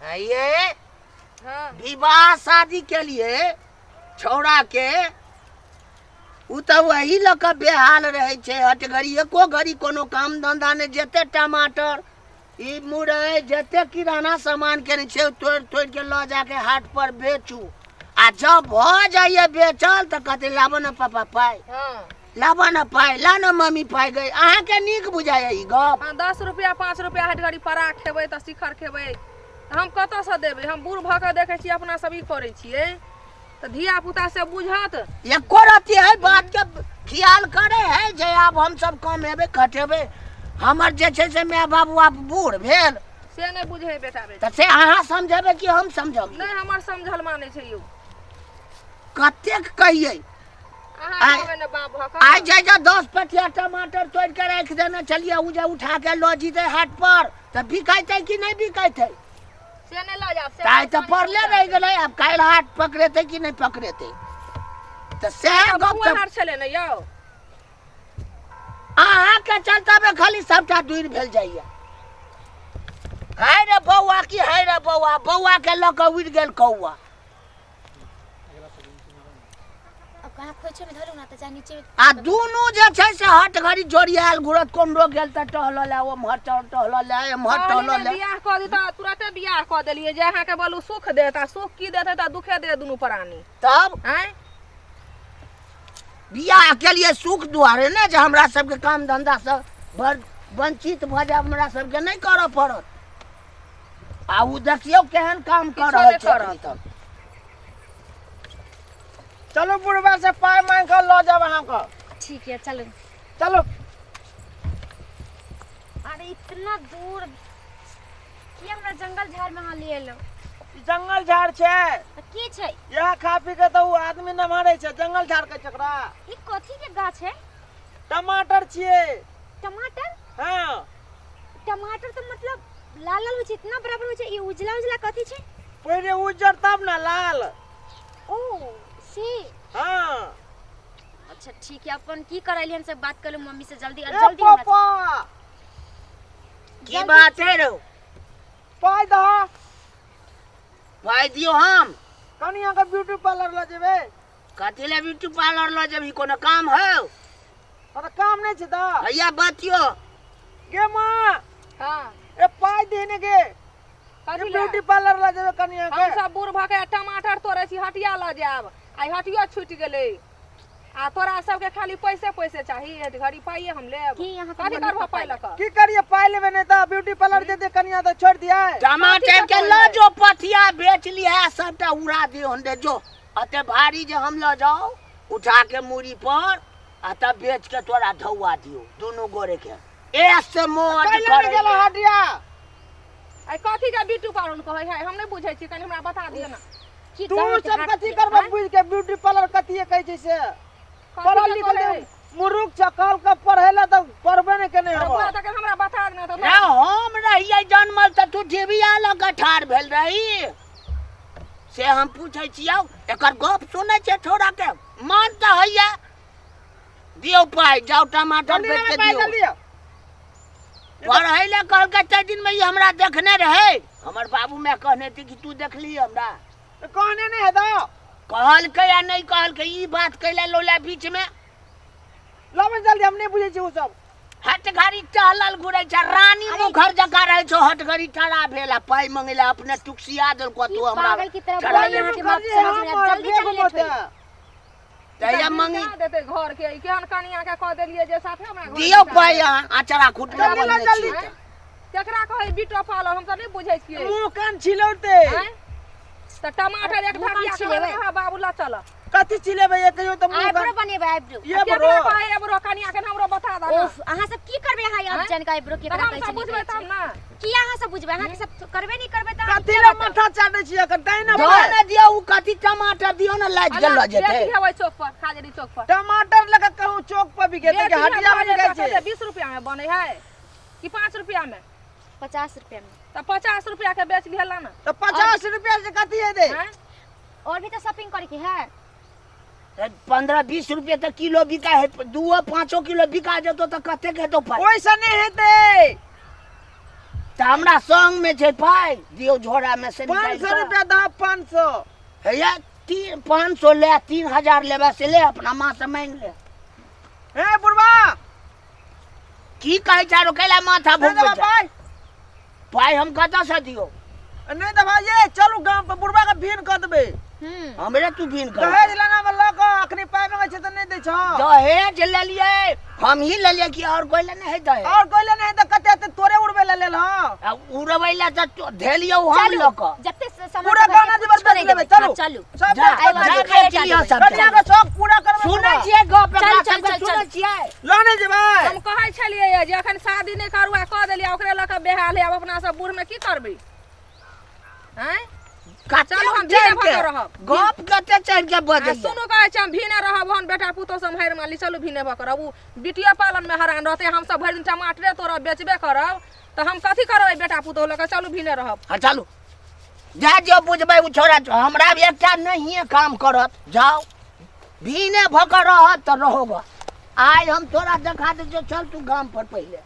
ये हाँ विवाह शादी के लिए छौड़ा के उ तऽ वही लऽ कऽ बेहाल रहै छै। हट घड़ी एको घड़ी कोनो काम धंधा नहि, जते टमाटर ई मुरई जते किराना सामान केने छै तोड़ि तोड़ि के लऽ जाके हाट पर बेचू। आ जब भऽ जाइए बेचल तऽ कहते लाबऽ ने पापा पाइ, हाँ लाबऽ ने पाइ, ला ने मम्मी पाइ। गई अहाँके नीक बुझाइए ई गप? हाँ, 10 रुपया 5 रुपया हट घड़ी परा खेबै तऽ शिखर खेबै तऽ हम कतऽसँ देबै? हम बूढ़ भऽ कऽ देखै छियै अपना सब ई करै छियै तऽ धिया पुता से बुझत? एको रत्ती है बात के ख्याल करे है जे आब हम सब कमेबै खटेबै, हमर जे छै से माय बाबू आब बूढ़ भेल, से नहि बुझे बेटा बेटी। तऽ से अहाँ समझेबै कि हम समझब? नहि, हमर समझल मानै छै यौ। कतेक कहियै? अहाँ आइ- कहबै ने बाप भऽ कऽ। आइ जे जे 10 पेटिया टमाटर तोड़ि के राखि देने छलियै, ओ जे उठा के लऽ जीतै हाट पर तऽ बिकाइतै कि नहि बिकाइतै? से नहि लऽ जायब से। तऽ आइ तऽ पड़ले रहि गेलै, आब काल्हि हाट पकड़ेतै कि नहि पकड़ेतै? तऽ सएह गप। बबुआ तऽ हाट छलै ने यौ। अहाँके चलते खाली सबटा दूर भेल जाइया। हाय रे बौआ की हाय रे बौआ, बौआ के लऽ कऽ उड़ि गेल कौआ। अब कहाँ खोइछो में धरू ना तऽ जा नीचे। आ दुनू जे छै से हट घड़ी जोड़ियायल घुरत, कोनरो गेल तऽ टहलऽ लए ओम्हर, टहलऽ लए एम्हर, कहली टहलऽ जे लए। बियाह कऽ दी तऽ तुरते बियाह कऽ देलियै जे अहाँके बोलू सुख देत, आ सुख की देतै? तऽ दुखे देत दुनू प्राणी। तब आँय, बियाह केलिए सुख दुआरे ने, जे हमरा सबके काम धंधासँ बड़ वंचित भऽ जायब, हमरा सबके नहि करऽ पड़त। आ ओ देखियौ केहन काम कऽ किछो रहल नहि छै करत। एखन तक। चलू बुढ़बा से पाइ मांगि कऽ लऽ जायब अहाँके। ठीक है, चलू। चलू। अरे इतना दूर की हमरा जंगल झाड़ में अहाँ ले एलहुँ? ई जंगल झाड़ छै? तऽ की छै? इएह खा पी के तऽ ओ आदमी नमहरै छै। जंगल झाड़ कहै छै ओकरा? ई कथी के गाछ है? टमाटर छियै। टमाटर? हँ। टमाटर तऽ मतलब लाल लाल होइ छै, इतना बराबर होइ छै। ई उजला उजला कथी छै? पहिले उज्जर तब ने लाल। ओ से? हँ। अच्छा ठीक है, अपन की करलियै हम सब बात करू मम्मी से जल्दी और ए जल्दी हमरा पापा। की बात है रौ? पाइ दह। पाइ दियौ हम? कनि अहाँके ब्यूटी पार्लर लऽ जेबै। कथी लए ब्यूटी पार्लर लऽ जेबही? कोनो काम हौ? हँ तऽ काम नहि छै तऽ भैया बतियो गे माँ। हाँ। ए पाइ दे ने गे। कथी लए? ब्यूटी पार्लर लऽ जेबै कनि हम अहाँके। सब बूढ़ भऽ के टमाटर तोड़ै छी, हटिया लऽ जायब? आइ हटियो छुटि गेलै आ तोरा सबके खाली पैसे पैसे चाही। एहि घड़ी पाइए हम लेब। की अहाँके कथी मम्मी करबो पप्पा पाइ लऽ कऽ? की करिए पाइ लेबै नहि तऽ ब्यूटी पार्लर जेतै कनिया तऽ छोड़ि दियै। टमाटर के लऽ जो, पथिया बेच लिहा, सबटा उड़ा दियो दे जो। अते भारी जे हम लऽ जाउ उठा के मूड़ी पर आ तब बेच के तोरा ढौआ दियौ दुनू गोरे के एक से मौज कैले नहि गेल करैये। हटिया? आइ कथी के ब्यूटी पार्लर कहै है? हम नहि बुझै छी, कनि हमरा बता दिअ ने। की तू गाँव सब देहात कथी के, करबै आँय? बुझि के ब्यूटी पार्लर कथी कहै छै से? कथी पढ़ल के लिखल कहै? मुरुख छ, कहल के पढ़ै लए तऽ पढ़बे नहि केने अरे हेबऽ। बुआ तखन हमरा बता देना तऽ। रे हम रहियै जनमल तऽ तू ढेबिया लऽ कऽ ठाढ़ भेल रही, से हम पूछै छियौ। एकर गप सुनै छै छोड़ा के मन तऽ होइया। दियौ पाइ, जाउ टमाटर जल्दी बेच के लेबै पाइ दियौ। जल्दी आउ। पढ़ै लए कहलकै ताहि दिनमे ई हमरा देखने रहै। हमर बाबू माय कहने थी कि तू देखली हमरा? तऽ कहने नहि हेतौ। कहलकै आ नहि कहलकै, ई बात कैला लोला बीचमे? लबै जल्दी, हम नहि बुझै छी ओ सब। हट घड़ी टहलल घुरै छै, रानी मुखर जकाँ रहै छौ। हट घड़ी ठड़ा भेल आ पाइ मंगै लए अपने टुकसिया देलको। की तू हमरा पागल की तरह चढ़ा बोलैया लेलको। अहाँके बाप समझ में आयत। जल्दी चलि लेट होई। तैया मंगी देतै घर के। ई केहन कनिया के कऽ देलियै जे साफे हमरा घर दियौ घुसा पाइ देत। अहाँ अचरा खूट जल्दी बन्हने ला, जल्दी। छियै तऽ। केकरा कहै ब्यूटी पार्लर? हम तऽ नहि बुझै छियै। मुँह कान छिलौते। आँय? तऽ टमाटर एक मुँह कान ढकिया छिलेबै? के बाबू लऽ चल। कथी छिलेबै ये कहियो तऽ मुँह आइब्रो कान बनेबै आइब्रो। ये केकरा ब्रो कहै एबरो कनिया के? हमरो बता दऽ ने। ओफ, अहाँ सब की करबै? अहाँ आब आँय? जान के आइब्रो तऽ केकरा हम कहै सब छै, नहि बुझबै कहै तब छै। ने। की अहाँ सब बुझबै? अहाँ सब करबै नहि करबै तऽ अहाँके कथी किया लए बताउ? माथा चाटै छी एखन तै ने दऽ पाइ। ने दियौ ओ कथी टमाटर, दियौ ने, लादि के लऽ जेतै। बेच हेबै चौक पर, खाजरी चौक पर। टमाटर लऽ कऽ कहूँ चौक पर बिकेतै कि बेच हटिया मे बिकै छै? 20 रुपया में बनै है कि 5 रुपया में? 50 रुपया में। तऽ 50 रुपया के बेच लिहला ने। तऽ 50 रुपया से कथी हेतै? आँय? और भी तो शॉपिंग करे के है। 15-20 रुपये तऽ किलो बिका है, 2-5 किलो बिका जेतौ तऽ कतेक हेतौ पाइ? ओहिसँ नहि हेतै। तऽ हमरा संग में छै पाइ दियौ झोरा में से 500 रुपया दह 500। हैया 3 500 ले, 3000 लेबे से ले, अपना माँ से मांगि ले। हे बुढ़वा की कहै छै आरो कैला माथा नहि भुकबै देबा छै? पाइ? पाइ हम कतऽ से दियौ? नहि देबा ये, चलू गाम पर बुढ़वा के भीन कऽ देबै। हमरे तू भीन कर? दहेज लेना में लऽ कऽ अखनी पाइ मंगै छै तऽ नहि दै छौ। दहेज लेलियै हम ही लेलियै कि और कोई लेने है दहेज? और कोई लेने है तऽ कते तऽ तोरे उड़बै लए लेल हँ। आ उड़बै लए तऽ धेलियौ हम चलू लऽ कऽ। जते सामान पूरा सब गाना है, जेवर कुछो बेच नहि लेबै, देबै। चलू। हाँ, चलू। सब जा बेच जा लेबै। बेच लिअ सबटा। कनिया के शौक पूरा करबै। सुनै बुढ़वा। छियै गप एकरा चल, चल, सबके? चल, सुनै चल। छियै? लऽ नहि जेबै। हम कहै छलियै जे अखन शादी नहि करू, आ कऽ देलियै, ओकरे लऽ कऽ बेहाल है। आब अपना सब बूढ़ में की करबै? आँय, कते चलू, हम चढ़ि भीने भऽ के कऽ रहब। गप कते चढ़ि के आ बजैया। सुनू, कहै छै हम भीने रहब, ओहन बेटा पुतोह से हम हारि मानली। चलू, भीने भऽ कऽ रहब। ओ बिटियो पालन में हरान रहतै, हमसब भरि दिन टमाटरे तोड़ब, बेचबे करब, तऽ हम कथी करबै बेटा पुतोह लऽ कऽ? चलू, भीने रहब। हाँ चलू, जा जो बुझबै ओ छोड़ा हमरा भी एकटा नहिए काम करत। जाओ, भीने भऽ कऽ रहत तऽ रहोगा। आइ हम तोरा देखा दै छियौ, चल तू गाम पर पहिले।